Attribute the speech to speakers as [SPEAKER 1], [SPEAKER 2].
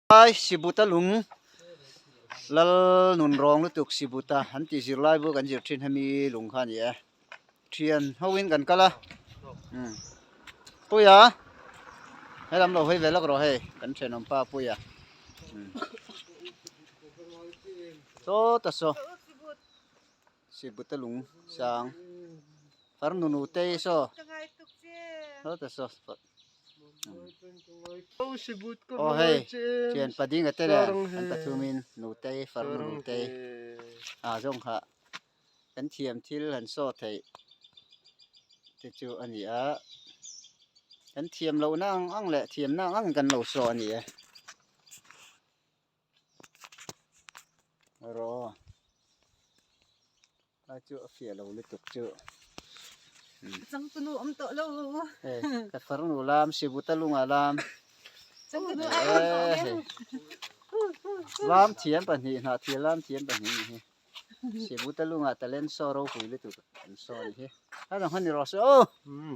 [SPEAKER 1] Ai Sibuta lung lal nun rawng lutuk Sibuta an tih zirlai bu kan zir thin hemi lung kha a ni e thian ho in kan kal a umm Puia helam lo hawi ve lawk rawh hei kan thenawm pa Puia umm sawta saw Sibuta lung sang farnu nute saw sawta saw. Aw hei thian padinga te nen an pathumin nutei farnu nutei ah zawng kha kan thiam thil han saw theih te chu a ni a kan thiam lohna ang ang leh thiamna ang ang kan lo saw a ni e. Rawh lai chu a fiah lo lutuk chu
[SPEAKER 2] changtunu awm tawh lo
[SPEAKER 1] hei ka farnu lam sibuta lunga lam
[SPEAKER 2] changtunu ai awm tawh em
[SPEAKER 1] lam thiam pahnih hnah thial lam thiam pahnih ni hi sibuta lunga talent show ropui lutuk an show ni hi a dang han ni rawh se aw.